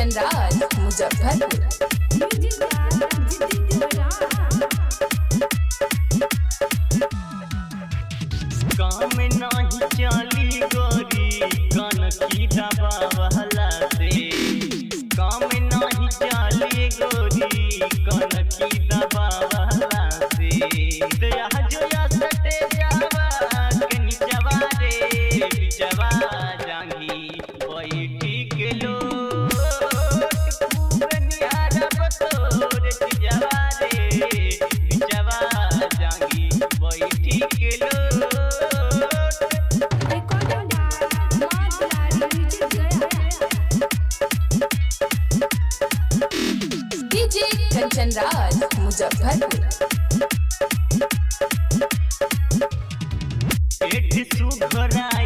Kanchan Raj Muzaffarpur. Music by Jitendra Raj. काम नाही चाली गोरी कनकी दबावला से। काम नाही चाली गोरी कनकी दबावला से। दया जोया सटे जावा के निचवा रे बिचवा जांगी बैठी के लोट खूब निहारब तोर चिजवा रे बिचवा जांगी बैठी के लोट। Recording by Maa Dulari Music Gaya. DJ Kanchan Raj Muzaffarpur. Eight सुघराई